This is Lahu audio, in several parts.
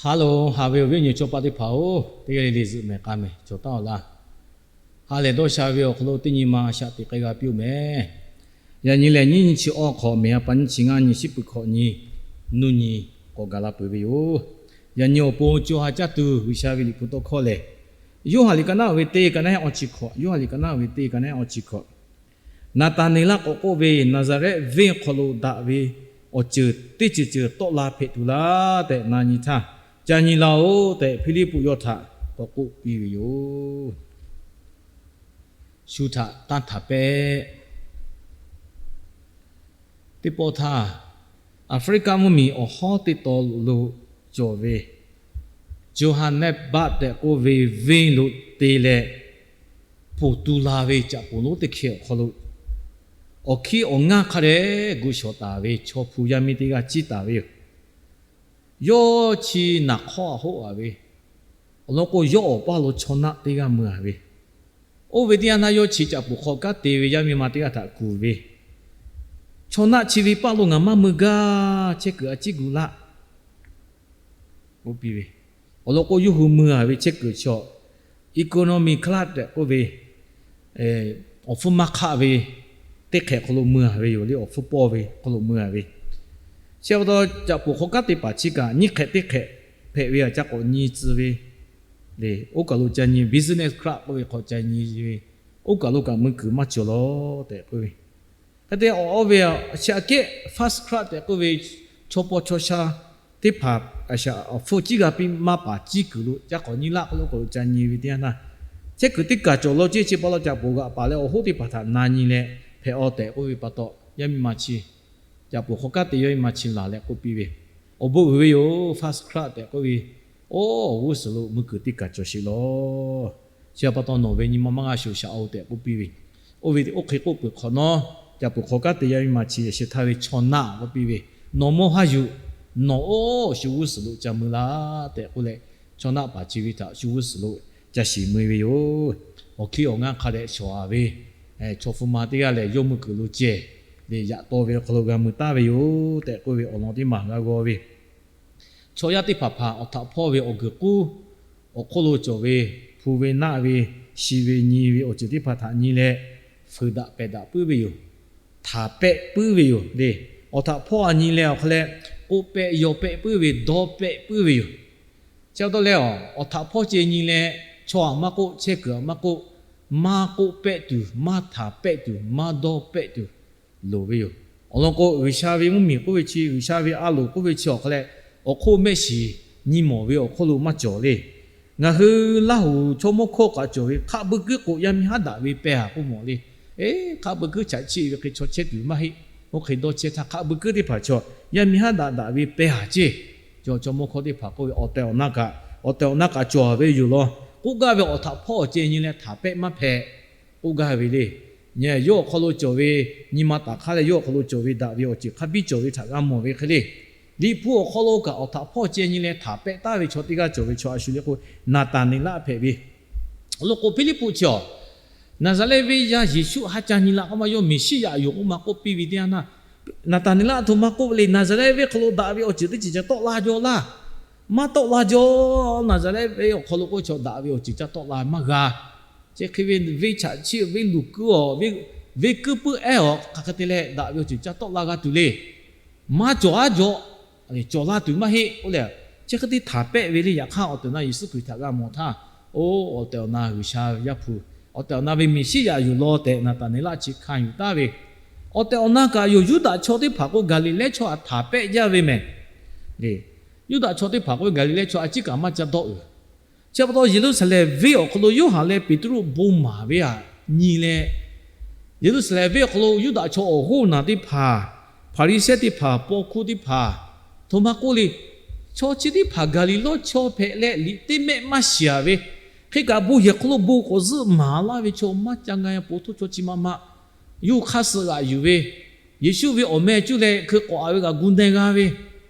Hello, haꞈ ve awˬ viˉ awˬ nyi chaw paˆ teˇ hpaˍ-oˬ, teˇ g'aˇ le le zuhꞈ mehˍ k'a mehˍ cawˬ taˉ-oˬ laˇ. Ha lehˬ dawˇ sha ve awˬ hk'aw lo teˇ nyi ma a shaꞈ teꞈ k'ai g'a piˇ-oˬ mehˍ. Yaꞈ nyi lehˬ, nyiˇ nyi chi awˇ hk'awꞈ mehˍ ha pa nyiˇ chi ngaˇ nyi shiˉ peuˬ hkawꞈ nyi nuˇ nyi k'awꞈ gaˬ la peuˬ ve yoˬ. Yaꞈ nyi awˬ pon co ha caˇ tuˬ G'uiˬsha ve liꞈ hpu tawˇ hkawˇ lehˬ, Yoˇhanˬ liꞈ ka naˉ-oˬ ve teˇ ka naˉ awˇ chi hkawꞈ, Yoˇhanˬ liꞈ ka naˉ-oˬ ve teˇ ka naˉ awˇ chi hkawꞈ. Naˍtaˍneˍlaˆ k'awꞈ k'oˆ ve, Naˍzaˍrehˆ venˇ hk'aw lo daꞈ ve awˬ ceuˬ teˇ ceuˬ ceuˬ tawˆ la hpehꞈ tuˬ laˇ tehꞈ na nyi htaˇ, ca nyi la-oˬ tehꞈ Hpiˇliˇpuˆ yawˇ htaꞈ k'awꞈ k'oˆ piˇ ve yoˬ. Shu htaꞈ tanˇ htaˍ pehˆ. Teˇ pawˆ htaˇ, Aˍfriˆkaˆ mvuhˇmiˬ awˬ hawˉ teˇ taw lo cawˬ ve Johannesburg tehꞈ k'oˆ ve venˇ lo te leh, poˬ tu la ve caꞈ poˬ lonˉ teˇ hkeh awˬ hk'aw lo, awˬ hkiˉ awˬ ngaˇ hk'a dehꞈ gu shawˍ taˍ ve chaw hpu yaˇ miˇ teˇ g'aˇ ciˇ taˍ ve yoˬ. Yawˇ chi naˍ hk'awˇ a hoˆ a ve, awˬ lawn k'o, yawˇ awˬ paˇ lo chaw naˆ teˇ g'aˇ mui a ve, oˇ ve teˇ yanˇ htaˇ yawˇ chi caꞈ poˬ hk'aw kanˉ te ve yaˇ miˇ ma teˇ g'aˇ htaꞈ kuˬ ve, Chaw naˆ chi ve paˇ lo ngaˬ maˇ mui gaˇ, chehˇ kuiˬ a ciˉ gu laˇ, k'oˆ piˇ ve. Awˬ lawn k'o, yawˇ hui mui a ve chehˇ kuiˬ chaw economy class tehꞈ k'oˆ ve, awˬ hpfuhˇ maˇ hk'aˆ ve teˇ hk'ehꞈ hk'aw lo mui a ve yoˬ le. Awˬ hpfuhˇ pawˇ ve hk'aw lo mui a ve. Chi pa taw, caꞈ poˬ hk'aw kanˉ te paˍ chi kaꞈ nyiˇ hk'ehꞈ teˇ hk'ehꞈ hpehꞈ ve a ca k'awꞈ nyi tcuh ve le. Oˇ kaˬ lo ca nyi business class k'oˆ ve hk'aw ca nyi ve, oˇ kaˬ lo kaꞈ mui kuiˬ maˇ cawˬ lawˬ tehꞈ k'oˆ ve. Hk'e te awˬ ve a shaꞈ kehˉ first class tehꞈ k'oˆ ve, chaw paw chaw sha teˇ hpaˍ a shaꞈ awˬ hpfuhˇ ciˉ g'a piˇ maˇ paˍ ciˉ kuiˬ lo ca k'awꞈ nyi laˇ k'oˆ lo k'awꞈ lo ca nyi ve teˇ yanˇ htaˇ, chehˇ kuiˬ teˇ kaˬ cawˬ law ceˇ. Chi pa taw caꞈ poˬ g'aꞈ paˍ leh awˬ hoˉ teˇ hpaˍ htaꞈ na nyi leh hpehꞈ-aw tehꞈ k'oˆ ve pa taw, yaˇ miˇ ma chi, caꞈ poˬ hk'aw kanˉ te yaˇ miˇ ma chi laˬ leh k'oˆ piˇ ve, Awˬ bon uiˍ ve yoˬ, first class tehꞈ k'oˆ ve, oˇ awˬ g'uˇ suhˍ lo mui kuiˬ teˇ kaˬ cawˬ sheˍ lawˬ. Chi pa taw nawˬ ve nyi ma maˇ g'a shoˍ shaꞈ-oˬ tehꞈ k'oˆ piˇ ve. Oˇ ve oˇ hk'e k'oˆ peuˬ hk'awꞈ nawˉ, caꞈ poˬ hk'aw kanˉ te yaˇ miˇ ma chi yaꞈ sheh htaˇ ve chaw naˆ k'oˆ piˇ ve, Nawˬ mawˇ haˇ yuˬ, nawˬ oˇ shu g'uˇ suhˍ lo ca mui laˇ tehꞈ k'oˆ leh, chaw naˆ paˍ chi ve htaꞈ shu g'uˇ suhˍ lo ca shiˍ mui ve yoˬ. Awˬ hkiˉ awˬ ngaˇ hk'a dehꞈ shawˍ a ve, chaw hpfuhˇ ma teˇ g'aˇ lehˬ, yawˇ mui kuiˬ lo cehˬ leh yaꞈ taw ve awˬ hk'aw lo g'a mui taˍ ve yoˬ tehꞈ k'oˆ ve awˬ lawn teˇ maˬ g'a g'aw ve. Chaw yaˇ teˇ hpaˍ hpaˍ awˬ htaꞈ hpawˇ ve awˬ guiˬ k'uˉ awˬ hk'oˆ lo cawˬ ve hpu ve naˆ ve, shi ve nyi ve awˬ ceuˬ teˇ hpaˍ htaꞈ nyi leh, fuiˍ daꞈ pehˬ daꞈ puiˉ ve yoˬ. Htaˍ pehˆ puiˉ ve yoˬ le. Awˬ htaꞈ hpawˇ a nyi leh awˬ hk'a leh, k'oˆ pehˆ yaw pehˆ puiˉ ve, dawˇ pehˆ puiˉ ve yoˬ. Chi pa taw leh, awˬ htaꞈ hpawˇ ceh nyi leh, chaw aꞈ maˇ k'oˆ, chehˇ kuiˬ aꞈ maˇ k'oˆ, maˇ k'oˆ pehˆ tuˬ, maˇ htaˍ pehˆ tuˬ, maˇ dawˇ pehˆ tuˬ loˍ ve yoˬ. Awˬ lawn k'o, G'uiˬsha ve mvuhˇmiˬ k'oˆ ve chi, G'uiˬsha ve a loˍ k'oˆ ve chi awˬ hk'a leh, awˬ hk'oˆ mehˆ shiˍ nyi mawˬ ve awˬ hk'oˆ lo maˇ cawˬ le. Ngaˬ hui Laˇhuˍ chaw mawˇ hkawˇ kaꞈ cawˬ ve, hk'aˆ beu kuiˉ k'o yaˇ miˇ haˉ daꞈ ve peh haˍ k'oˆ mawˬ le. Eˬ, hk'aˆ beu kuiˉ chaꞈ chiˆ ve hk'e chaw chehˇ tuˬ maˇ heˆ. Oˇ hk'e dawˇ chehˇ htaˇ, hk'aˆ beu kuiˉ teˇ hpaˍ chaw yaˇ miˇ haˉ daꞈ daꞈ ve peh haˍ ceˇ. Chaw mawˇ hkawˇ teˇ hpaˍ k'oˆ ve, awˬ tehˬ awˬ na kaꞈ, awˬ tehˬ awˬ na kaꞈ cawˬ ve yoˬ law. K'oˆ gaˇ ve awˬ htaꞈ hpawˇ awˬ ceh nyi leh htaˍ pehˆ maˇ hpehꞈ k'oˆ gaˇ ve le. Nyi yawˇ awˬ hk'aw lo cawˬ ve, nyi ma taˍ hk'aˇ leh yawˇ awˬ hk'aw lo cawˬ ve daꞈ ve awˬ ceuˬ hk'a biˇ cawˬ ve htaꞈ g'a mawˬ ve hk'e le. Liꞈ hpu awˬ hk'aw lo kaꞈ awˬ htaꞈ hpawˇ ceh nyi leh htaˍ pehˆ taˍ ve chaw teˇ g'aˇ cawˬ ve chaw a shu le k'o, Naˍtaˍneˍlaˆ hpehꞈ ve. Awˬ lawn k'o, Hpiˇliˇpuˆ chi awˬ, Naˍzaˍrehˆ venˇ yaˇ Yeˍsuˆ ha ca nyi la k'oˆ ma, yawˇ Meˍsiˉyaꞈ yoˬ k'oˆ ma k'oˆ piˇ ve teˇ yanˇ htaˇ, Naˍtaˍneˍlaˆ htoꞈ ma k'oˆ le, Naˍzaˍrehˆ venˇ hk'aw lo daꞈ ve awˬ ceuˬ teˇ ceuˬ ca tawˆ la jaw laˇ. Maˇ tawˆ la jaw. Naˍzaˍrehˆ venˇ awˬ hk'aw lo k'oˆ ve chaw daꞈ ve awˬ ceuˬ ca tawˆ la maˇ g'a. Chi hk'e ve venˇ chaꞈ chiˆ venˇ luˬ kuiˉ awˬ, venˇ kuiˉ puiˉ ehˉ awˬ hk'aˬ hk'e te leh daꞈ ve awˬ ceuˬ ca tawˆ la g'a tuˬ le. Maˇ cawˬ aˉ jaw, cawˬ la tuˬ maˇ heˆ k'oˆ leh, chi hk'e te htaˍ pehˆ ve le. Yaꞈ hk'aˇ, awˬ tehˬ awˬ na Yeˍsuˆ Hkriꞈ htaꞈ g'a mawˬ htaˇ, oˇ awˬ tehˬ awˬ na G'uiˬsha ve Yaˇ hpu, awˬ tehˬ awˬ na ve Meˍsiˉyaꞈ yoˬ law tehꞈ Naˍtaˍneˍlaˆ chi hkanˍ yuˬ taˍ ve. Awˬ tehˬ awˬ na kaꞈ yoˬ, Yuˇdaꞈ chaw teˇ hpaˍ k'o Gaˍliˍlehˇ chaw aꞈ htaˍ pehˆ jaˇ ve mehˍ. Yuˇdaꞈ chaw teˇ hpaˍ k'o Gaˍliˍlehˇ chaw a ciˉ kaꞈ maˇ ca dawˆ uiˍ. Chi pa taw Yeˍruˆsaˍlehnˍ venˇ awˬ hk'aw lo Yoˇhanˬ leh Peˍtruˆ bon maˍ ve aꞈ nyi leh, Yeˍruˆsaˍlehnˍ venˇ awˬ hk'aw lo Yuˇdaꞈ chaw awˬ hoˉ naˬ teˇ hpaˍ, Hpaˍriˍsehˇ teˇ hpaˍ, paw hkuˇ teˇ hpaˍ, htoꞈ ma k'oˆ le, chaw chi teˇ hpaˍ Gaˍliˍlehˇ chaw hpehꞈ leh liꞈ teˇ mehˆ maˇ shiˍ ve, hk'e kaꞈ bon yehˬ hk'aw lo bon k'awꞈ zuhˆ maˍ laˇ ve chaw maˇ ca nga po htoˇ chaw chi ma ma, yawˇ hk'aˇ suh g'aꞈ yuˬ ve, Yeˍsuˆ ve awˬ meh cuˇ leh hkui k'awꞈ a ve kaꞈ gu na g'a ve,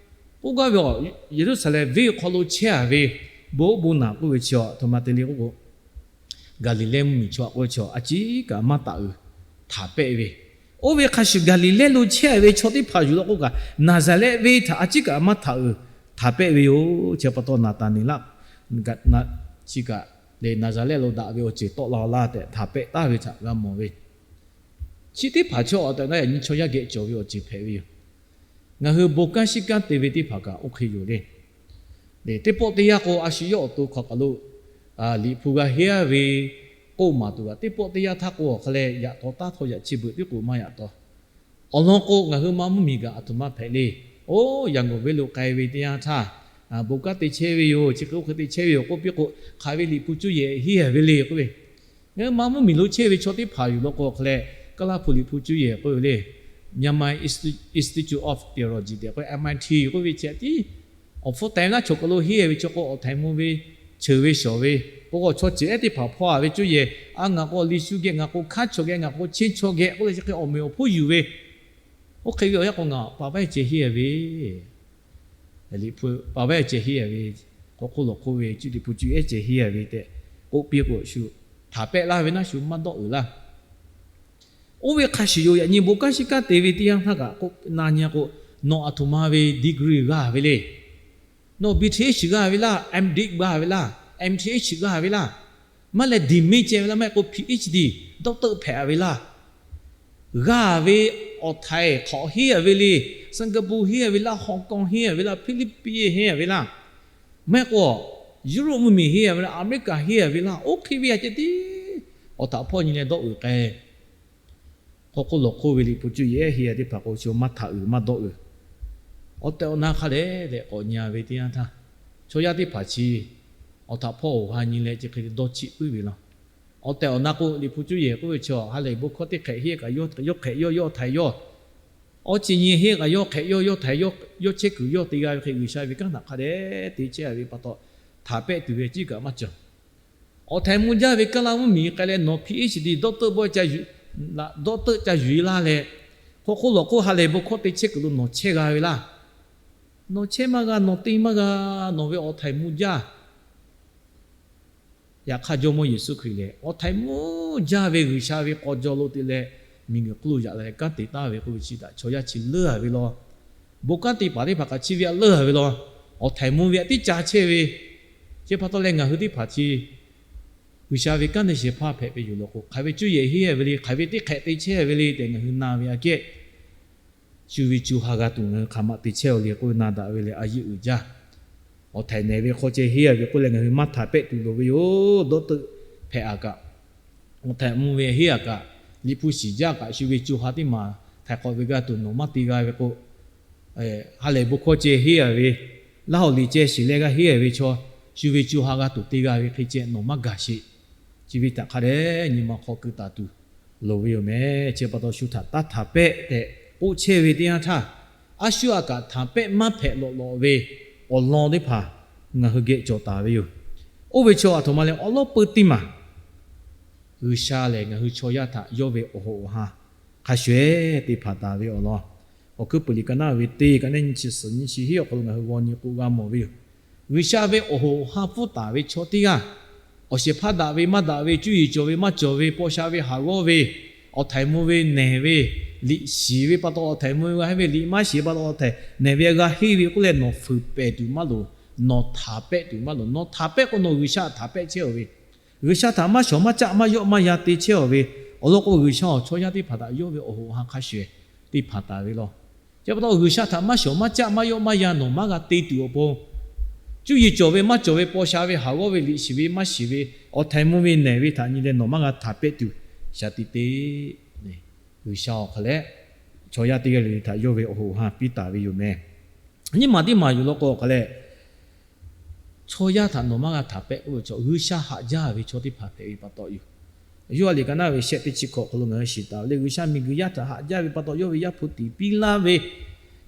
k'oˆ gaˇ ve, Yeˍruˆsaˍlehnˍ venˇ awˬ hk'aw lo chehˇ a ve bon oˉ bon naˬ k'oˆ ve chi a htoꞈ ma te le k'oˆ k'o, Gaˍliˍlehˇ mvuhˇmiˬ chaw aꞈ k'oˆ ve chi a ciˉ kaꞈ maˇ taˍ uiˍ htaˍ pehˆ ve. Oˇ ve hk'a shuˍ Gaˍliˍlehˇ lo chehˇ ve chaw teˇ hpaˍ yuˬ law k'oˆ kaꞈ, Naˍzaˍrehˆ venˇ htaꞈ a ciˉ kaꞈ maˇ htaꞈ uiˍ htaꞈ pehˆ ve yoˬ. Chi pa taw Naˍtaˍneˍlaˆ chi kaꞈ lehˬ Naˍzaˍrehˆ lo daꞈ ve awˬ ceuˬ tawˆ la laˇ tehꞈ htaꞈ pehˆ taˍ ve htaꞈ g'a mawˬ ve. Chi teˇ hpaˍ chaw awˬ tehˬ awˬ na yaꞈ nyi chaw yaˇ geh cawˬ ve awˬ ceuˬ hpehꞈ ve yoˬ. Ngaˬ hui bon kanˉ shiˉ kanˉ te ve teˇ hpaˍ kaꞈ oˇ hk'e yoˬ le. Teˇ pawˆ teˇ yanˇ k'o, a shu yawˇ awˬ to hk'aw kaˬ lo liꞈ hpu g'a henˇ a ve k'oˆ maˍ tuˬ kaꞈ, teˇ pawˆ teˇ yanˇ htaˇ k'o, awˬ hk'a leh yaꞈ taw taˇ htawˇ yaꞈ chi beuꞈ tiˉ k'o maˇ yaꞈ taw. Awˬ lawn k'o, ngaˬ hui ma mvuhˇmiˬ kaꞈ aˬ htoꞈ ma hpehꞈ le. Oˇ, Yangon venˇ lo k'ai ve teˇ yanˇ htaˇ, bon kanˉ te chehˇ ve yoˬ, chi hk'e oˇ hk'e te chehˇ ve yoˬ k'oˆ piˇ k'o, hk'aˬ ve liꞈ hpu cuˇ yehˬ henˇ a ve le k'oˆ ve. Ngaˬ hui ma mvuhˇmiˬ lo chehˇ ve chaw teˇ hpaˍ yuˬ law k'o, awˬ hk'a leh Kaˇlaˇ hpu liꞈ hpu cuˇ yehˬ k'oˆ ve le, Myanmar Institute of Theology tehꞈ k'oˆ, M I T k'oˆ ve chi tiˉ awˬ hpfuhˇ taiˍ laˇ chaw kaˬ lo henˇ ve chaw k'o, awˬ htaiˍ mvuh ve, cheuˬ ve shawˍ ve, k'o k'o chaw ceuˬ ehˉ teˇ hpaˍ hpaw a ve cuˇ yehˬ, a ngaˬ k'o liꞈ shu geh, ngaˬ k'o hkanˉ chaw geh, ngaˬ k'o chehˇ chaw geh k'oˆ leh chi hk'e awˬ meꞈ awˬ hponˇ yuˬ ve, oˇ hk'e ve awˬ yanˇ k'o ngaˬ pa vaˇ ceh henˇ a ve Liꞈ hpu pa vaˇ ceh henˇ a ve, k'awꞈ k'oˆ lawˬ k'oˆ ve cuˇ liꞈ hpu cuˇ ehˉ ceh henˇ a ve tehꞈ k'oˆ piˇ k'o, shu htaꞈ pehˆ laˇ ve naˉ shu maˇ dawˆ uiˍ laˇ. Oˇ ve hk'a shuˍ yoˬ, yaꞈ nyi bon kanˉ shiˉ kanˉ te ve teˇ yanˇ htaˇ kaꞈ k'oˆ na nyi k'o, nawˬ aˬ htoꞈ ma ve degree g'a ve le. Nawˬ B Th g'a ve laˇ, M Div g'a ve laˇ, M Th g'a ve laˇ, maˇ leh diˬ meˇ ceh ve laˇ, maˇ heˆ k'o Ph D, doctor hpehꞈ a ve laˇ. G'a ve awˬ htaiˍ hk'awꞈ henˇ a ve le. Singapore henˇ a ve laˇ, Hong Kong henˇ a ve laˇ, Philippines henˇ a ve laˇ, maˇ heˆ k'o Europe mvuhˇmiˬ henˇ a ve laˇ, America henˇ a ve laˇ, oˇ hk'e ve a ceh tiˉ awˬ htaꞈ hpawˇ nyi leh dawˆ uiˍ k'ai. K'awꞈ k'oˆ lawˬ k'oˆ ve liꞈ hpu cuˇ yehˬ henˇ a teˇ hpaˍ k'o, shu maˇ htaꞈ uiˍ maˇ dawˆ uiˍ. Awˬ tehˬ awˬ na hk'a dehꞈ leh k'awꞈ nyi a ve teˇ yanˇ htaˇ, chaw yaˇ teˇ hpaˍ chi awˬ htaꞈ hpawˇ awˬ ha nyi leh chi hk'e te dawˇ chiˆ puiˉ ve law. Awˬ tehˬ awˬ na k'o, liꞈ hpu cuˇ yehˬ k'oˆ ve chi ha lehˬ bon hkawˇ teˇ hk'ehꞈ henˇ kaꞈ yawˇ hk'ehꞈ yawˇ, yawˇ htaiˍ yawˇ, awˬ chi nyi henˇ kaꞈ yawˇ hk'ehꞈ yawˇ, yawˇ htaiˍ yawˇ, yawˇ chehˇ kuiˬ yawˇ te g'a ve hk'e G'uiˬsha ve kanˉ htaꞈ hk'a dehꞈ te chehˇ a ve pa taw, htaꞈ pehˆ tuˬ ve ciˉ kaꞈ maˇ cawˬ. Awˬ htaiˍ mvuh jaˇ ve Kaˇlaˇ mvuhˇmiˬ k'ai leh nawˬ Ph D doctor bawˆ doctor ca yuˬ e laˇ leh, k'awꞈ k'oˆ lawˬ k'oˆ ha lehˬ bon hkawˇ te chehˇ kuiˬ lo nawˬ chehˇ g'a ve laˇ. Nawˬ chehˇ maˇ g'a, nawˬ te maˇ g'a, nawˬ ve awˬ htaiˍ mvuh jaˇ. Yaꞈ hk'aˇ Jawˇmawˇ Yeˍsuˆ Hkriꞈ lehˬ, awˬ htaiˍ mvuh jaˇ ve G'uiˬsha ve k'aw jaw lo te leh, miˬguiˬ hk'oˆ lo yaꞈ la leh kanˉ te taˍ ve k'oˆ ve chi htaꞈ chaw yaˇ chi leuˉ a ve law. Bon kanˉ te paˍ teˇ hpaˍ kaꞈ chi ve a leuˉ a ve law. Awˬ htaiˍ mvuh ve a tiˉ ca chehˇ ve, chi pa taw leh ngaˬ hui teˇ hpaˍ chi G'uiˬsha ve kanˉ te shehˍ hpaˇ hpehꞈ ve yoˬ law k'o, hk'aˬ ve cuˇ yehˬ henˇ a ve le, hk'aˬ ve teˇ hk'ehꞈ te chehˇ a ve le tehꞈ ngaˬ hui na ve aꞈ kehˉ, shu ve co ha g'a tuˬ ngaˬ hui hk'aˬ ma te chehˇ a le k'oˆ na daꞈ ve lehˬ, a yeˇ uiˍ jaˇ. Awˬ htaiˍ nehˬ ve hk'aw ceh henˇ a ve k'oˆ leh ngaˬ hui maˇ htaꞈ pehˆ tuˬ loˍ ve yoˬ. Doctor hpehꞈ a kaꞈ, awˬ htaiˍ mvuh ve henˇ a kaꞈ, liꞈ hpu shiˍ jaˇ kaꞈ, shu ve co ha teˇ maˬ htaiˍ hk'awꞈ ve g'a tuˬ nawˬ maˇ te g'a ve k'o, ha lehˬ bon hkawˇ ceh henˇ a ve, laˇ hawˬ liꞈ ceh shiˍ leh g'a henˇ a ve chaw, shu ve co ha g'a tuˬ te g'a ve hk'e ceh nawˬ maˇ gaˬ sheˍ. Chi ve htaꞈ hk'a dehꞈ nyi ma hk'aw keu taˍ tuˬ loˍ ve yoˬ meh. Chi pa taw shu htaꞈ taˇ htaꞈ pehˆ tehꞈ k'oˆ chehˇ ve teˇ yanˇ htaˇ, a shu a kaꞈ htaꞈ pehˆ maˇ hpehꞈ lawꞈ lawꞈ ve awˬ lawn teˇ hpaˍ ngaˬ hui geh cawˬ taˍ ve yoˬ. Oˇ ve chaw aˬ htoꞈ ma leh awˉ lawˉ peu teˇ maˬ G'uiˬsha lehˬ ngaˬ hui chaw yaˇ htaꞈ yawˇ ve awˬ hoꞈ awˬ ha hk'a shuˍ ehˉ te hpanˍ taˍ ve awˬ lawn, awˬ hkuiˉ puiˍ liꞈ ka naˉ ve teˇ ka naˉ nyi chi suhˍ nyi chi hiˉ awˬ hk'aw lo ngaˬ hui g'aw nyi k'o g'a mawˬ ve yoˬ. G'uiˬsha ve awˬ hoꞈ awˬ ha pfuhˇ taˍ ve chaw teˇ g'aˇ, awˬ shehˍ hpaˇ daꞈ ve maˇ daꞈ ve, cuˇ yiˍ cawˬ ve maˇ cawˬ ve, paw sha ve haˍ g'awˇ ve, awˬ htaiˍ mvuh ve nehˬ ve, liꞈ shiˍ ve pa taw awˬ htaiˍ mvuh ve g'a henˇ ve, liꞈ maˇ shiˍ pa taw awˬ htaiˍ nehˬ ve g'a henˇ ve k'oˆ leh nawˬ fuiˍ pehˍ tuˬ maˇ loˍ. Nawˬ htaꞈ pehˆ tuˬ maˇ loˍ. Nawˬ htaꞈ pehˆ k'o nawˬ G'uiˬsha htaꞈ pehˆ chehˇ a ve, G'uiˬsha htaꞈ maˇ shawˍ maˇ caˆ maˇ yawˆ maˇ yan te chehˇ a ve, awˬ lawn k'o G'uiˬsha awˬ chaw yaˇ teˇ hpaˍ htaꞈ yawˇ ve awˬ hoꞈ awˬ ha hk'a shuˍ te hpanˍ taˍ ve law. Chi pa taw G'uiˬsha htaꞈ maˇ shawˍ maˇ caˆ maˇ yawˆ maˇ yan nawˬ maˇ g'a te tuˬ awˬ pon, cuˇ yiˍ cawˬ ve maˇ cawˬ ve, paw sha ve haˍ g'awˇ ve, liꞈ shiˍ ve maˇ shiˍ ve, awˬ htaiˍ mvuh ve nehˬ ve htaꞈ nyi leh nawˬ maˇ g'a htaꞈ pehˆ tuˬ shaˍ tiꞈ te. G'uiˬsha awˬ hk'a leh chaw yaˇ teˇ g'aˇ le le htaꞈ yawˇ ve awˬ hoꞈ awˬ ha piˇ taˍ ve yoˬ meh. Nyiˇ maˬ teˇ maˬ yuˬ law k'o awˬ hk'a leh, chaw yaˇ htaꞈ nawˬ maˇ g'a htaꞈ pehˆ k'oˆ ve chaw, G'uiˬsha haꞈ jaˇ ve chaw teˇ hpaˍ hpehꞈ ve pa taw yoˬ. Yoˇhanˬ liꞈ ka naˉ ve shehˆ teˇ chi hkawꞈ hk'aw lo ngaˬ hui shiˍ taˍ ve le, G'uiˬsha miˬguiˬ yaˇ htaꞈ haꞈ jaˇ ve pa taw yawˇ ve Yaˇ hpu tiꞈ piˇ laˇ ve,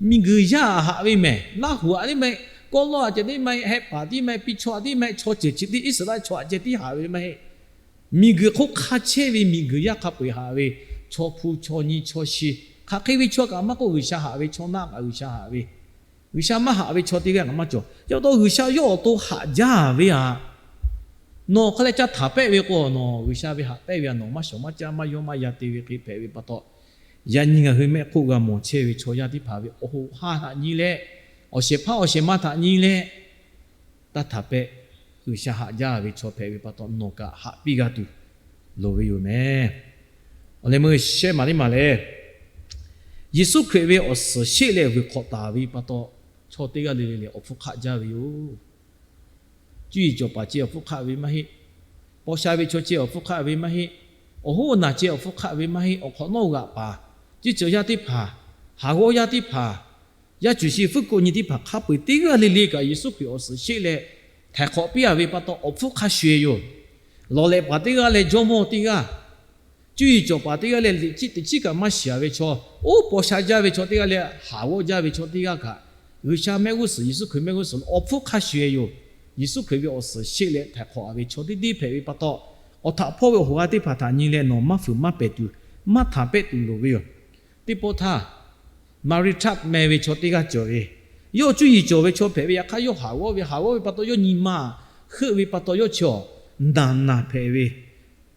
miˬguiˬ yaˇ haꞈ ve mehˬ, Laˇ huˍ haꞈ tiˉ mehˆ, Kawˇlawˇ haꞈ ceh tiˉ mehˆ, Hehˆ paˍ tiˉ mehˆ, Piˇ chaw haꞈ tiˉ mehˆ, chaw ceuˬ chi tiˉ Iˉsaˍreˍlaˆ chaw haꞈ ceh tiˉ haꞈ ve mehˆ. Miˬguiˬ hk'oˆ hk'a chehˇ ve miˬguiˬ yaˇ hk'a peu-eˬ haꞈ ve, chaw hpu chaw nyi chaw shi, hk'aˬ hk'e ve chaw kaꞈ maˇ k'oˆ, G'uiˬsha haꞈ ve chaw naˆ kaꞈ G'uiˬsha haꞈ ve, G'uiˬsha maˇ haꞈ ve chaw teˇ g'aˇ kaꞈ maˇ cawˬ. Chi pa taw G'uiˬsha yawˇ awˬ to haꞈ jaˇ ve aꞈ, nawˬ hk'a leh ca htaꞈ pehˆ ve k'o nawˬ G'uiˬsha ve haꞈ pehˆ ve aꞈ nawˬ maˇ shawˍ maˇ caˆ maˇ yawˆ maˇ yan te ve hk'e hpehꞈ ve pa taw, yaꞈ nyi ngaˬ hui mehˆ hk'oˆ g'a mawˬ chehˇ ve chaw yaˇ teˇ hpaˍ ve awˬ hoꞈ ha htaꞈ nyi leh, Awˬ shehˍ hpaˇ awˬ shehˍ ma htaꞈ nyi leh, taˇ htaˍ pehˆ. G'uiˬsha haꞈ jaˇ ve chaw hpehꞈ ve pa taw, nawˬ kaꞈ haꞈ piˇ g'a tuˬ loˍ ve yoˬ meh. Awˬ leh meuˇ shehˉ maˬ teˇ maˬ lehˬ, Yeˍsuˆ Hkriꞈ ve awˬ suhˍ sheˆ leh vuiˬ hk'awꞈ taˍ ve pa taw, chaw teˇ g'aˇ le le lehˬ awˬ hpfuhˇ hk'aˆ jaˇ ve yoˬ. Cuˇ yiˍ cawˬ paˍ ceh awˬ hpfuhˇ hk'aˆ ve maˇ heˆ. Paw sha ve chaw ceh awˬ hpfuhˇ hk'aˆ ve maˇ heˆ. Awˬ hoˉ awˬ naˬ ceh awˬ hpfuhˇ hk'aˆ ve maˇ heˆ. Awˬ hk'awꞈ nawˉ g'aꞈ paˍ, ciˇ ceuˬ yaˇ teˇ hpaˍ, haˍ g'awˇ yaˇ teˇ hpaˍ, yaˇ cuˬ shi fuˉ k'oˆ nyi teˇ hpaˍ hk'a peu-eˬ teˇ g'aˇ le le kaꞈ Yeˍsuˆ Hkriꞈ awˬ suhˍ sheˆ leh htaiˍ hk'awꞈ piˇ a ve pa taw, awˬ hpfuhˇ hk'a shuˍ-eˬ yoˬ. Lawˬ lehꞈ paˍ teˇ g'aˇ leh jawˇmawˇ teˇ g'aˇ, cuˇ yiˍ cawˬ paˍ teˇ g'aˇ leh liꞈ chiˉ teꞈ chiˉ kaꞈ maˇ shiˍ a ve chaw, oˉ paw sha jaˇ ve chaw teˇ g'aˇ leh haˍ g'awˇ jaˇ ve chaw teˇ g'aˇ kaꞈ, G'uiˬsha mehˆ g'uˇ suhˍ, Yeˍsuˆ Hkriꞈ mehˆ g'uˇ suhˍ awˬ hpfuhˇ hk'a shuˍ-eˬ yoˬ. Yeˍsuˆ Hkriꞈ ve awˬ suhˍ sheˆ leh htaiˍ hk'awꞈ a ve chaw teˇ deˇ hpehꞈ ve pa taw, awˬ htaꞈ hpawˇ ve awˬ hoꞈ ha teˇ hpaˍ htaꞈ nyi leh nawˬ maˇ fuiˍ maˇ pehˍ tuˬ, maˇ htaˍ pehˆ tuˬ loˍ ve yoˬ. Teˇ pawˆ htaˇ, Maˍriˆ htaˆ meh ve chaw teˇ g'aˇ cawˬ ve, yawˇ cuˇ yiˍ cawˬ ve chaw hpehꞈ ve, yaꞈ hk'aˇ yawˇ haˍ g'awˇ ve, haˍ g'awˇ ve pa taw yawˇ nyi ma heuˆ ve pa taw yawˇ chi awˬ naˬ naˬ hpehꞈ ve,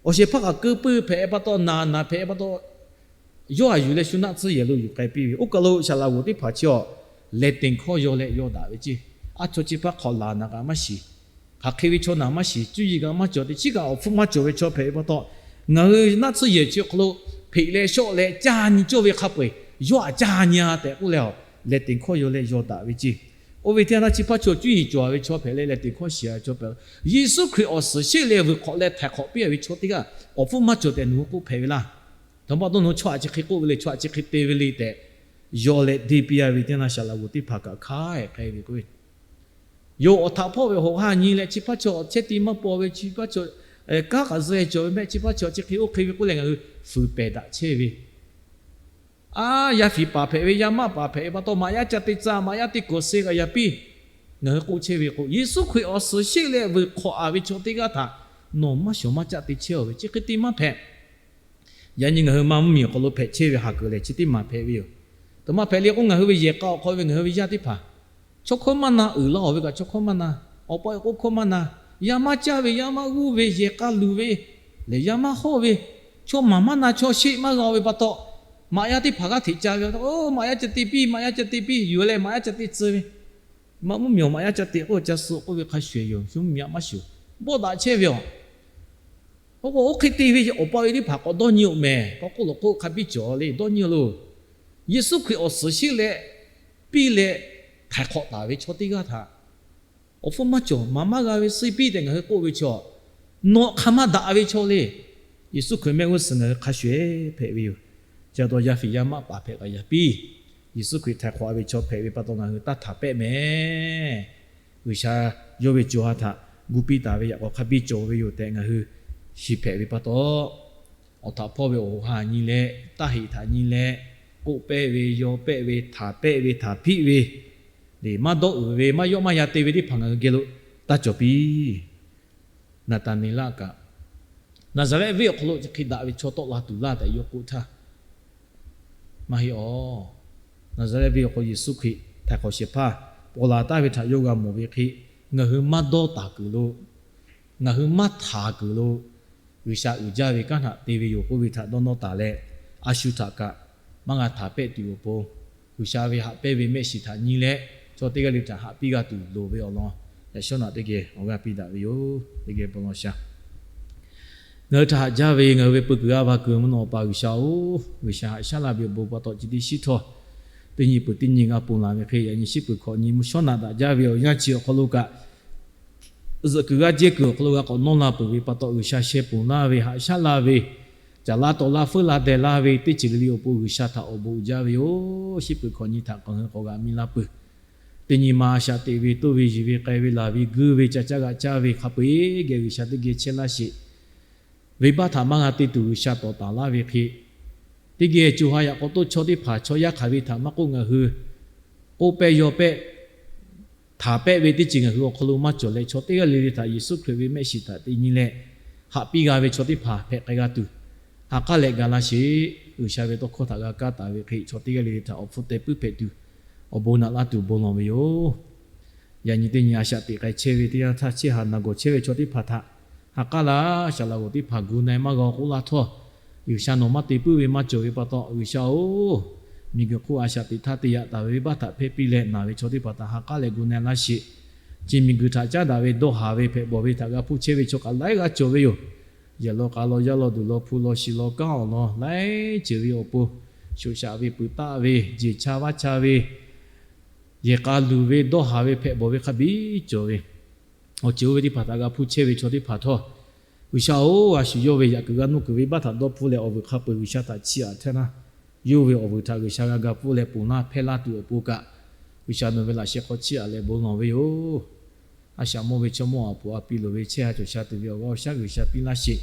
awˬ shehˍ hpaˇ kaꞈ keu puiˇ hpehꞈ pa taw, naˬ naˬ hpehꞈ pa taw, yawˇ a yuˬ leh shu naˆ tsuhˇ yehˬ lo yuˬ k'ai piˇ ve. Oˇ kaˬ lo saˍ laꞈ g'oˍ teˇ hpaˍ chi awˬ lehˬ teꞈ hkawˇ yaw leh yaw daꞈ ve ceˇ. A chaw chi hpaˇ hk'awꞈ laˬ naˬ kaꞈ maˇ shiˍ, hk'aˬ hk'e ve chaw naˬ maˇ shiˍ, cuˇ yiˍ kaꞈ maˇ cawˬ, teˇ chiˉ kaꞈ awˬ hpfuhˇ maˇ cawˬ ve chaw hpehꞈ ve pa taw, ngaˬ hui naˆ tsuhˇ yehˬ chi awˬ hk'aw lo hpeꞈ leh shawˆ leh caˇ nyi cawˇ ve hk'a peu-eˬ yawˇ aꞈ caˇ nyi a tehꞈ k'oˆ leh, lehˬ teꞈ hkawˇ yaw leh yaw daꞈ ve ceˇ. Oˇ ve teˇ yanˇ htaˇ chi hpaˇ chaw cuˇ yiˍ cawˬ ve chaw hpehꞈ leh lehˬ teꞈ hkawˇ shiˍ ve chaw hpehꞈ, Yeˍsuˆ Hkriꞈ awˬ suhˍ sheˆ leh vuiˬ hk'awꞈ leh htaiˍ hk'awꞈ piˇ a ve chaw teˇ g'aˇ awˬ hpfuhˇ maˇ cawˬ tehꞈ nawˬ hui k'oˆ hpehꞈ ve laˇ. Htaꞈ pa taw nawˬ hui chaw aꞈ chi hk'e k'oˆ ve le, chaw aꞈ chi hk'e te ve le tehꞈ, yaw leh deˇ piˇ a ve teˇ yanˇ saˍ laꞈ g'oˍ teˇ hpaˍ kaꞈ hk'aˉ ehˍ k'ai ve k'o, yoˬ, awˬ htaꞈ hpawˇ ve awˬ hoꞈ ha nyi leh chi hpaˇ chaw chehˇ ti maˇ paw ve, chi hpaˇ chaw kanˉ k'aꞈ zuhˆ e cawˬ ve mehˆ, chi hpaˇ chaw chi hk'e oˇ hk'e ve k'oˆ leh ngaˬ hui fuiˍ pehˬ daꞈ chehˇ ve, a, yaˇ fiˍ paˍ hpehꞈ ve, yaˇ maˆ paˍ hpehꞈ ve pa taw, maꞈ yaˇ ca te tcuh, maꞈ yaˇ te kawˬ se g'a yaˇ piˇ, ngaˬ hui k'oˆ chehˇ ve k'o, Yeˍsuˆ Hkriꞈ awˬ suhˍ sheˆ leh vuiˬ hk'awꞈ a ve chaw teˇ g'aˇ htaꞈ nawˬ maˇ shawˍ maˇ caˆ te chehˇ-oˬ ve, chi hk'e te maˇ hpehꞈ. Yaꞈ nyi ngaˬ hui maˇ mvuhˇmiˬ awˬ hk'aw lo hpehꞈ chehˇ ve haˍ kuiˬ lehˬ chi teˇ maˬ hpehꞈ ve yoˬ. Taꞈ maˇ hpehꞈ le k'o, ngaˬ hui ve yehˬ k'a awˬ hk'aw ve ngaˬ hui ve yaˇ teˇ hpaˍ, chaw hkawˇ maˇ na, uiˍ laˇ awˬ ve kaꞈ chaw hkawˇ maˇ na, awˬ pa awˬ k'oˆ hkawˇ maˇ na, yaˇ maˇ caˇ ve, yaˇ maˇ g'uˇ ve, yehˬ k'a luˬ ve, lehˬ yaˇ maˇ hawˇ ve, chaw maˍ maˇ na, chaw sheˆ maˇ g'a ve pa taw, maꞈ yaˇ teˇ hpaˍ g'aˇ hteꞈ ca ve, oˇ maꞈ yaˇ ca te piˇ, maꞈ yaˇ ca te piˇ yuˬ leh maꞈ yaˇ ca te tcuh ve, maˇ mvuhˇmiˬ awˬ maꞈ yaˇ ca te k'oˆ ca suh k'oˆ ve hk'a shuˍ yoˬ. Shu mvuhˇmiˬ maˇ shuˍ, bawˆ daꞈ chehˇ ve yoˬ. Oˇ k'o, oˇ hk'e te ve awˬ pa ve teˇ hpaˍ k'awꞈ dawˇ nyi-oˬ mehˍ, k'awꞈ k'oˆ lawˬ k'oˆ hk'a biˇ cawˬ le, dawˇ nyi loˬ. Yeˍsuˆ Hkriꞈ awˬ suhˍ sheˆ leh piˇ leh htaiˍ hk'awꞈ taˍ ve chaw teˇ g'aˇ htaꞈ awˬ hpfuhˇ maˇ cawˬ, maˍ maˇ g'a ve suh piˇ tehꞈ ngaˬ hui k'oˆ ve chaw, nawˬ hk'aˬ ma daꞈ ve chaw le. Yeˍsuˆ Hkriꞈ mehˆ g'uˇ suhˍ ngaˬ hui hk'a shuˍ ehˉ hpehꞈ ve yoˬ. Chi pa taw yaˇ fiˍ yaˇ maˆ paˍ hpehꞈ kaꞈ yaꞈ piˇ, Yeˍsuˆ Hkriꞈ htaiˍ hk'awꞈ ve chaw hpehꞈ ve pa taw ngaˬ hui taˇ htaˍ pehˆ mehˍ. G'uiˬsha yawˇ ve co ha htaꞈ gu piˇ taˍ ve yaꞈ k'aw hk'a biˇ cawˬ ve yoˬ tehꞈ ngaˬ hui shiˍ hpehꞈ ve pa taw, awˬ htaꞈ hpawˇ ve awˬ hoꞈ ha nyi leh, taˇ heꞈ htaꞈ nyi leh, k'oˆ pehˆ ve, yaw pehˆ ve, htaˍ pehˆ ve, htaˍ hpiˆ ve, maˇ dawˇ uiˍ ve, maˇ yawˆ maˇ yan te ve teˇ hpaˍ ngaˬ hui geh lo taˇ cawˬ piˇ. Naˍtaˍneˍlaˆ kaꞈ, Naˍzaˍrehˆ venˇ awˬ hk'aw lo chi hk'e daꞈ ve chaw tawˆ la tuˬ laˇ tehꞈ yawˇ k'oˆ htaˇ, maˇ heˆ awˬ. Naˍzaˍrehˆ venˇ awˬ hk'aw Yeˍsuˆ Hkriꞈ htaiˍ hk'awꞈ shehˍ hpaˇ paw la taˍ ve htaꞈ yawˇ g'a mawˬ ve hk'e, ngaˬ hui maˇ dawˇ taˍ kuiˬ lo, ngaˬ hui maˇ htaˍ kuiˬ lo, G'uiˬsha uiˍ jaˇ ve kanˉ htaꞈ te ve yoˬ k'oˆ ve htaꞈ dawˇ nawˇ taˍ leh, a shu htaꞈ kaꞈ maˇ g'a htaˍ pehˆ tuˬ awˬ pon, G'uiˬsha ve haꞈ pehnˇ ve mehˆ shiˍ htaꞈ nyi leh, chaw teˇ g'aˇ le htaꞈ haꞈ piˇ g'a tuˬ loˍ ve awˬ lawn, yaꞈ shawˉ naꞈ teˇ geh awˬ g'aˇ piˇ daꞈ ve yoˬ. Teˇ geh bon lawˬ sha. Ngaˬ hui htaꞈ haꞈ jaˇ ve ngaˬ hui ve peu kuiˬ g'a va kuiˬ mvuhˇ naw Awˬ pa G'uiˬsha-oˬ, G'uiˬsha haꞈ shaˉ laˇ ve awˬ bon pa taw, chi teˇ shiˉ htawˇ teˇ nyi peuˬ teˇ nyi g'a ponˬ laˬ ve hk'e, yaꞈ nyi shiˉ peuˬ hkawꞈ nyi mvuhˇ shawˉ naꞈ daꞈ jaˇ ve awˬ yanˇ chi awˬ hk'aw lo kaꞈ, zuhꞈ kuiˬ g'aˇ jehˇ kuiˬ awˬ hk'aw lo g'a k'awꞈ nawˇ la peuˬ ve pa taw, G'uiˬsha sheh ponˬ laˇ ve, haꞈ shaˉ laˇ ve, caˍ laˇ tawˍ laˇ feuˉ la deh laˇ ve teˇ ceuˬ le le awˬ pon G'uiˬsha htaꞈ awˬ bon uiˍ jaˇ ve yoˬ. Shiˉ peuˬ hkawꞈ nyi htaꞈ k'awꞈ ngaˬ hui k'awꞈ g'a mi laˇ peuˬ. Teˇ nyi ma a shaꞈ teꞈ ve, toˇ ve, yiˬ ve, k'ai ve, laˬ ve, guˇ ve, ca caˇ g'a caˇ ve hk'a peu-eˬ geh G'uiˬsha teˇ geh chehˇ laˇ sheˍ. Venˇbaˆ htaꞈ maˇ g'a te tuˬ G'uiˬsha tawˍ taˍ laˇ ve hk'e, teˇ geh co ha yaꞈ k'aw toˇ chaw teˇ hpaˍ chaw yaˇ hk'aˬ ve htaꞈ maˇ k'oˆ, ngaˬ hui k'oˆ pehˆ yaw pehˆ, htaˍ pehˆ ve teˇ ceuˬ ngaˬ hui awˬ hk'aw lo maˇ cawˬ leh, chaw teˇ g'aˇ le le htaꞈ Yeˍsuˆ Hkriꞈ ve mehˆ shiˍ htaꞈ te nyi leh, haꞈ piˇ g'a ve chaw teˇ hpaˍ hpehꞈ k'ai g'a tuˬ, ha k'aˉ leh ga laˇ sheˍ. G'uiˬsha ve tawˇ hkawˇ htaꞈ g'a kaˇ taˍ ve hk'e, chaw teˇ g'aˇ le le htaꞈ awˬ hpfuhˇ teh puiˉ hpehꞈ tuˬ, awˬ bon naꞈ laˇ tuˬ bon lawˬ ve yoˬ. Yaꞈ nyi teˇ nyi a shaꞈ teꞈ k'ai chehˇ ve teˇ yanˇ htaˇ, chehˇ haꞈ naˬ gawˬ chehˇ ve chaw teˇ hpaˍ htaꞈ ha k'aˉ laˇ, saˍ laꞈ g'awˬ teˇ hpaˍ gu na-e maˇ g'a k'oˆ laˇ htawˇ, G'uiˬsha nawˬ maˇ te puiˉ ve maˇ cawˬ ve pa taw, G'uiˬsha-oˬ, Miˬguiˬ hk'oˆ a shaꞈ teꞈ htaˇ te yaꞈ taˍ ve venˇbaˆ htaꞈ hpehˇ piˇ leh, naˬ ve chaw teˇ hpaˍ htaꞈ ha k'aˉ leh gu na laˇ sheˍ. Chi miˬguiˬ htaꞈ caˉ daꞈ ve, dawˇ haˍ ve, hpehꞈ bawˬ ve htaꞈ g'a hpuˇ chehˇ ve chaw kaꞈ laiˉ g'aˇ cawˬ ve yoˬ. Yehˬ law k'a law, yaˇ law duˬ law, hpu law shi law, kanˉ awˬ lawn laiˉ ceuˬ ve awˬ pon, shoꞈ shaꞈ ve, puiˍ taˆ ve, jeˬ cha vaˇ cha ve, yehˬ k'a luˬ ve, dawˇ haˍ ve, hpehꞈ bawˬ ve hk'a biˇ cawˬ ve, awˬ ceuˬ oˇ ve teˇ hpaˍ htaꞈ g'a hpuˇ chehˇ ve chaw teˇ hpaˍ htawˇ, G'uiˬsha-oˬ, a shu yawˇ ve yaꞈ kuiˬ g'a nuˇ kuiˬ ve venˇbaˆ htaꞈ dawˇ hpfuhˇ leh awˬ vuiˬ hk'a peu-eˬ G'uiˬsha htaꞈ chiˇ aꞈ htaˇ naˇ, yawˇ ve awˬ vuiˬ htaꞈ G'uiˬsha g'a ga pfuhˇ leh ponˬ laˇ hpehˇ laˇ tuˬ awˬ pon kaꞈ, G'uiˬsha nawˬ ve laꞈ sheh hk'aw chiˇ aꞈ leh bon lawˬ ve yoˬ. A shaꞈ mawˇ ve chaw mawˇ aˬ poˍ a pi loˍ ve chehˇ ha cawˬ sha tuˬ ve awˬ g'aˇ awˬ shaˉ G'uiˬsha piˇ laˇ sheˍ.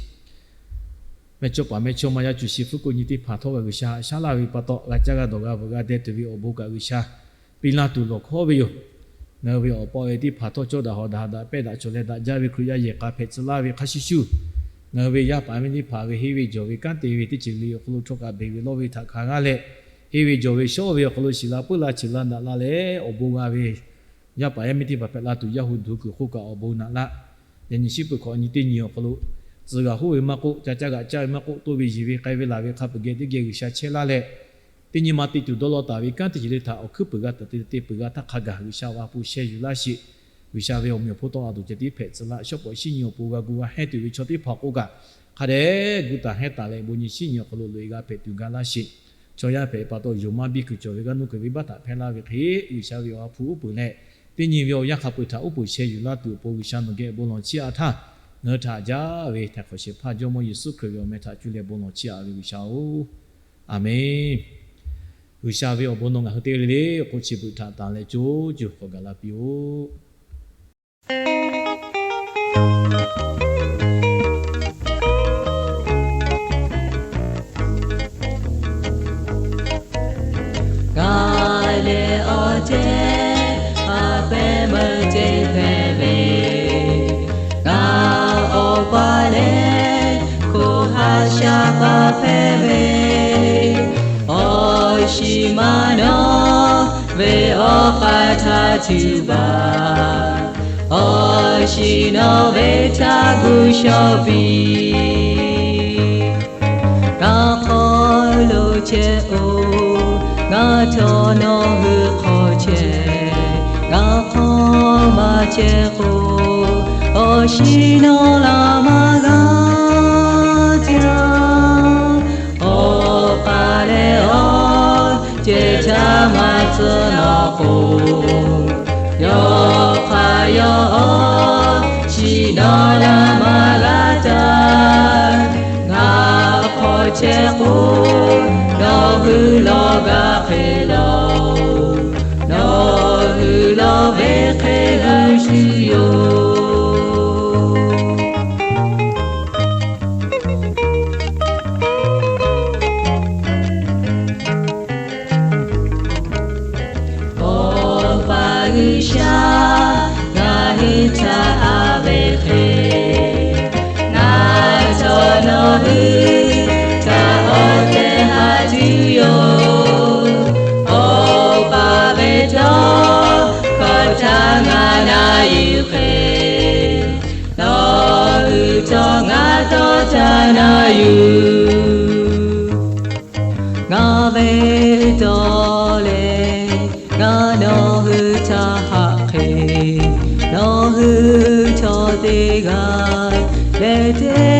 Mehˇchawˇpaˍ mehˇchawˇma yaˇ cuˬ shi hpfuhˇ k'oˆ nyi teˇ hpaˍ htawˇ g'a G'uiˬsha haꞈ shaˉ laˇ ve pa taw, g'a caˇ g'a dawˬ g'a veuꞈ g'a deh tuˬ ve awˬ bon kaꞈ G'uiˬsha piˇ laˇ tuˬ lawˬ hkawˉ ve yoˬ. Ngaˬ hui ve awˬ pa ve teˇ hpaˍ htawˇ cawˇ daꞈ hawˍ daꞈ ha daꞈ pehˇ daꞈ cawˬ leh daꞈ jaˇ ve Hkriꞈ yaˇ yehˬ k'a hpehꞈ tcuh laˇ ve hk'a shuˍ shuˍ, ngaˬ hui ve yaˇ paˍ yaˇ miˇ teˇ hpaˍ ve henˇ ve jawˬ ve kanˉ te ve teˇ ceuˬ le awˬ hk'aw lo htawˇ kaꞈ beˬ ve lawˇ ve htaꞈ hkanˍ g'aˇ leh, henˇ ve jawˬ ve shawˉ ve awˬ hk'aw lo shiˍ la puiˉ la ceuˬ la daꞈ la leh awˬ bon g'a ve yaˇ paˍ yaˇ miˇ teˇ hpaˍ hpehꞈ la tuˬ yaˇ hui duˬ kuiˬ hk'oˆ kaꞈ awˬ bon naꞈ laˇ. Yaꞈ nyi shiˉ peuˬ hk'awꞈ nyi teˇ nyi awˬ hk'aw lo, tcuh g'aꞈ hoˉ ve maˇ k'oˆ, ca caˇ g'aꞈ caˇ ve maˇ k'oˆ, toˇ ve yiˬ ve k'ai ve laˬ ve hk'a peuˬ geh teˇ geh G'uiˬsha chehˇ laˇ leh, teˇ nyi ma te tuˬ dawˇ law taˍ ve kanˉ teˇ ceuˬ le htaꞈ awˬ hkuiˉ puiˍ g'a taˍ te te peuˬ g'a htaˇ hk'a gaˬ G'uiˬsha awˬ ha hpu sheh yuˬ laˇ sheˍ. G'uiˬsha ve awˬ meꞈ awˬ hponˇ tawˆ la tuˬ ceh tiˉ hpehꞈ tcuh laˇ. Shawˉ pawˍ shinˉ nyi awˬ pon g'a gu g'a hehnˇ tuˬ ve chaw teˇ hpaˍ k'o kaꞈ, hk'a dehꞈ gu taˍ hehnˇ taˍ leh bon nyi shinˉ nyi awˬ hk'aw lo loꞈ e g'a hpehꞈ tuˬ ga laˇ sheˍ. Chaw yaˇ hpehꞈ pa taw, yonˍ maˇ biˇ kuiˬ cawˬ ve g'aˇ nuˇ kuiˬ ve venˇbaˆ htaꞈ hpehˇ laˇ ve hk'e, G'uiˬsha ve awˬ ha hpu uˉ peunˍ leh, teˇ nyi ve awˬ yanˇ hk'a peu-eˬ htaꞈ uˉ peunˍ sheh yuˬ laˇ tuˬ awˬ pon G'uiˬsha nawˬ geh bon lawˬ chiˇ aꞈ htaˇ, ngaˬ hui htaꞈ jaˇ ve htaiˍ hk'awꞈ shehˍ hpaˇ Jawˇmawˇ Yeˍsuˆ Hkriꞈ ve awˬ meh htaꞈ cuˇ leh bon lawˬ chiˇ aꞈ ve G'uiˬsha-oˬ, Aˍmenˇ. G'uiˬsha ve awˬ bon nawˬ ngaˬ hui te ve le, awˬ hk'oˆ chi beuꞈ htaꞈ tanˬ leh co cuˬ k'awꞈ gaˬ la piˇ-oˆ. Ngaˬ lehˬ awˬ cehˬ a pehˉ meuˇ cehˬ hpehꞈ ve, ngaˬ awˬ pa lehˬ hko ha sha pa hpehꞈ ve, awˬ shiˍ ma nawˬ ve awˬ k'aˇ htaˇ cuˇ baˬ, awˬ shiˍ nawˬ ve htaꞈ gu shaw piˇ. Ngaˬ hk'aw lo chehˇ-oˬ, ngaˬ htawˇ nawˬ hui hk'aw chehˇ. Ngaˬ hk'aw maˇ chehˇ k'o, awˬ shiˍ nawˬ laꞈ maˇ g'a jaˇ. Awˬ pa lehˬ awˬ cehˬ htaꞈ maˇ tcuhˉ nawˬ k'o, yawˇ hk'aˇ yawˇ awˬ shiˍ nawˬ laꞈ maˇ g'a taˇ. Ngaˬ hk'aw chehˇ k'o, nawˬ hui lawˬ g'a hk'e laˬ-oˬ, nawˬ hui lawˬ ve hk'e g'a shuˍ yoˬ. Awˬ pa G'uiˬsha, ngaˬ hui htaꞈ a ve hk'e, ngaˬ htawˇ nawˬ hui htaꞈ awˬ tehˬ haꞈ tuˬ yoˬ. Awˬ pa ve tawˇ hkawˇ htaꞈ ngaˬ na yuˬ hk'e, nawˬ hui htawˇ ngaˬ tawˇ htaꞈ na yuˬ. Ngaˬ ve tawˇ lehˬ, ngaˬ nawˬ hui htaꞈ haꞈ hk'e, nawˬ hui chaw teˇ g'aˇ leh teˇ